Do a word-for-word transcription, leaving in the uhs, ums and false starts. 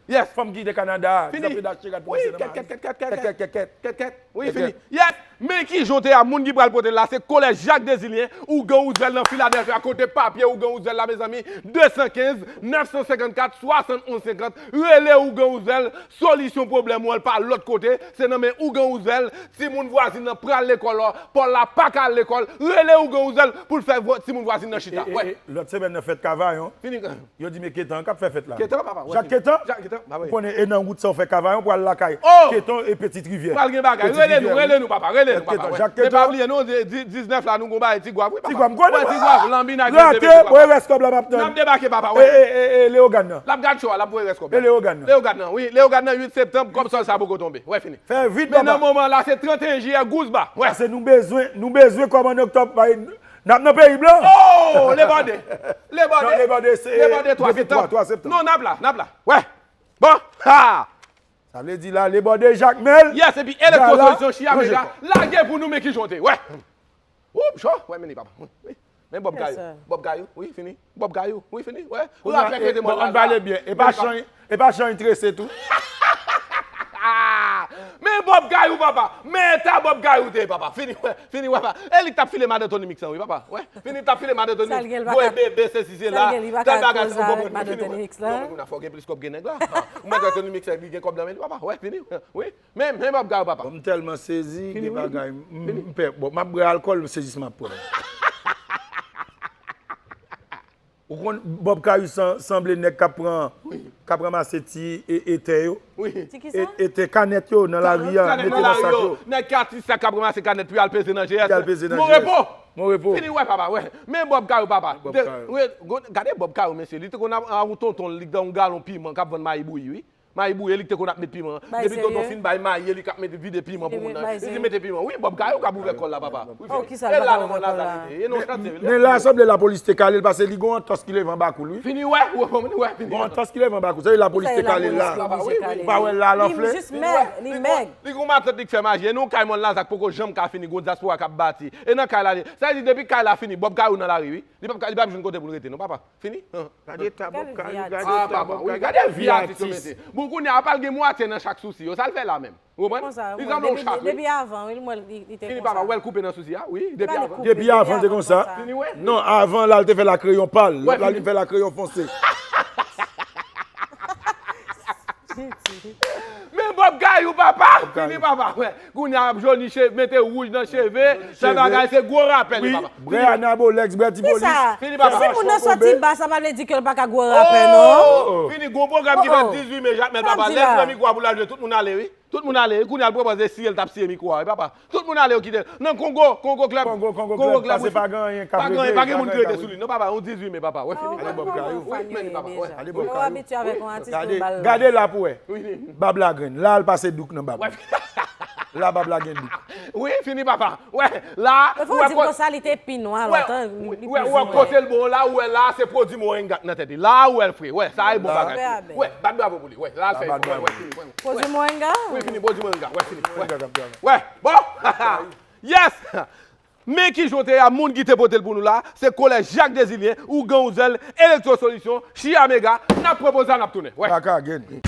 Yes. Fanm ki te Kanada, Fini. Zanpedach chega pou Wi, kèt, kèt, kèt, kèt, kèt, kèt, kèt, kèt, kèt, kèt. Wi, Kèt, fini. kèt. Yes. Men ki jan w te a, moun ki pral pote l la, se Kolèj Jak Dezilyen, Ougan Wouzèl nan Filadèlfya, kote papye Ougan Wouzèl la, mezanmi, de san kenz, nèf san senkannkat, swasann onz senkant. Rele Ougan Wouzèl, solisyon pwoblèm ou an pa lòt kote, se nan men Ougan Wouzèl, timoun vwazin nan pral lekòl, Pòl la pa ka al lekòl, rele Ougan Wouzèl pou l fè vo-, timoun vwazin nan chita. E, e, Wè. e, lòt semèn nan fèt Kavayon. Fini. Yo di, men Ketan k ap fè fèt la. Ketan, papa, wè, Jak fini. Ketan? Jak Ketan, ba wi. Ou konnen, e nan wout sa w fè Kavayon pou al lakay. Oh! Ketan e Petite Rivière. Pral gen bagay. Petite Rele nou, Rivière, rele wi. nou, papa, rele nou, Petite papa, Ketan, wè. Jak Men pa Ketan. bliye, non, di-, di-, diznèf la, nou gon bagay Tigwav, wi, papa. Tigwav, m konnen. Wè, Tigwav, Lanbi, n a Grate, bebe, papa. Bwè rès kòb la, m ap tann. N ap debake, papa, E, wè. e, e, e, Leogàn nan. L ap gad cho a, l ap voye rès kòb la. E Leogàn nan. Leogàn nan, wi, Leogàn nan, uit septanm, kòb sòl sa poko tonbe. Wè, fini. Fè vit, Men nan papa. moman la, se trannteyen jiyè, Gouzba. Wè. Paske nou bezwen, nou bezwen kòb an oktòb, bay, n ap nan peyi blan. Oh, Lebòde. Lebòde. Non, Lebòde, se Lebòde, twa depi septanm. twa, twa septanm. Non, n ap la, n ap la. Wè. Bon. Ha! Sa vle di la, Lebòde Jakmèl. Yes, epi Elektro Gala, Solisyon, Chia Mega, lage pou nou, men ki jan w te. Wè. Oup, cho. Wè, men li, papa. Wi, wi. Men Bob Yes, Kayou. sir. Bob Kayou, wi, fini. Bob Kayou, wi, fini. Wè. Ou Kounye la a, fè e, kete bon, mwen ann pale byen. E pa chan, e pa chan li trese tou. Men Bob Kayou, papa. Men eta Bob Kayou te, papa. Fini, wè. Fini, wè, papa. E li k t ap file madan Tony Mix lan, wi, papa. Wè. Fini, t ap file madan Tony Mix. Sa l gen, li pa Voye ka, bebe, sesi, se sa l la. gen, li pa Tèl ka bagay, koz ou konprann, avèk madan fini, Tony wè. Mix lan. Non, men kounye a fò w gen plis kòb gen nèg la. Ha, ou mèt wè Tony Mix, li gen kòb nan men li, papa. Wè, fini. Wi. Men, men Bob Kayou, papa. Bon, m tèlman sezi, Fini, gen wi. bagay. M, Fini. m pè, bon, m ap bwè alkòl, sezisman ap pran m. Ou konn, Bob Kayou san-, sanble nèg k ap pran, Wi. k ap ranmase ti e, e tè yo. Wi. Ti ki E, sa? e tè kanèt yo nan lari a, Kanèt mete nan nan lari sak yo. yo. Nèg ki atis sa k ap ranmase kanèt pou y al peze nan G S. Ki al peze nan Mon G S. repo. Mon repo. Fini, wè, papa, wè. Men Bob Kayou, papa. Bob Te, Kayou. wè, go-, gade Bob Kayou, mesye. Li te konn ap, ap yon tonton, li te yon galon piman k ap vann mayi bouyi, wi. Mayi bouyi, li te konn ap met piman. Bay Depi tonton serye? fin bay mayi, li k ap mete, vide piman pou Li moun nan. bay Li di serye? mete piman. Wi, Bob Kayou k ap ouvè kòl la, papa. Wi, Oh, fini. kisa l E pa la ka l ouvè kòl la. konn al la, e, e non, chante, wi. Men la, sanble lapolis te kale l, paske li gon antòs ki leve anba kou l, wi. Fini, wè, wè, wè, fini. Gon antòs ki leve anba kou l. Sa, lapolis Sa te e kale l lapolis la. ki Papa, wi, oblije wi. kale l. Pa wè l la, Li lanfle. jis mèg, li Li gon, mèg. li gon matant li k fè maji. E nou, kay mòn la, sa k poko janm ka fini, gon dyaspora k ap bati. E nan kay la, li, sa vle di, depi kay la fini, Bob Kayou nan lari, wi. Li p ap ka, li p ap jwenn kote pou l rete, non, papa. Fini? Hein. Gade eta Bob Kayou, gade eta Bob Kayou, gade vi atis yo, mesye. Bon, kounye a, pral gen mwatye nan chak sousi yo. Sa l fè la menm? Ou konprann? Konsa, Li sanble yon depi, chat, wi. depi avan, wi, mwen, li, li te Fini, konsa. papa, wè l koupe nan sousi a, wi, depi Li avan. koupe, Depi depi avan, te avan konsa. konsa. Fini, wè. Non, avan, la, l te fè la kreyon pal. Wè, Lòt la, li fini. fè la kreyon fonse. Men Bob Kayou, papa! Bob Kayou. Fini, papa, wè. Kounye a ap joni cheve, mete wouj nan cheve, fè Cheve. bagay, se gwo rapè li, Wi, papa. brè Fini. Anabolex, brè Ti Polis. Kisa? Fini, papa. Si moun nan sòti ba, sa pa vle di ke l pa ka gwo rapè, non. Oh! Fini, gwo pwogram ki Oh, fèt oh. dizuit me, Jakmèl, Sa papa. di Lè l la? pran mikwo a pou l al jwe, tout moun ale, wi. Tout moun ale, wi. Kounye a l pwopoze siye l t ap siye mikwo a, wi, papa. Tout moun ale, yo kite l. Nan Kongo, Kongo Club. Kongo, Kongo Club, pase wi. pa gen anyen k ap Pa gen anyen, regle, pa gen pa moun gen ki anyen k rete ap sou li. Non, papa, yon dizuit me, papa. Wè, fini. Oh, Ale Bob Kayou. Wi, men li, papa, wè. Ale Bob Yo Kayou. abitye avèk yon atis Gade, nou bal la. gade la pou wè. Wi, fini. Bab la grenn. La, l pase douk nan bab. Wè. La, bab la gen douk. Wi, fini, papa. Wè, la, E fò wè, di l ko- konsa, li te pi nwa wè, lontan, li, li wè, pi wè, zwen. Kote l bon la, wè, la, se pwodui moringa k nan tèt li. La, wè, l fre. Wè, sa e bon La. bagay. Wè, Wè, bat bravo pou li. Wè, la, l La, fè bat wè, bravo. wè, fini, wè. Pwodui moringa? Wi, fini, pwodui moringa. Wè, fini. Wè. Moringa k ap travay. Wè, bon. Yes! Men ki jan w te ye a, moun ki te pote l pou nou la, se Kolèj Jak Dezilyen, Ougan Wouzèl, Elektro Solisyon, Chia Mega, n ap pran poz la, n ap tounen. Wè. Back again.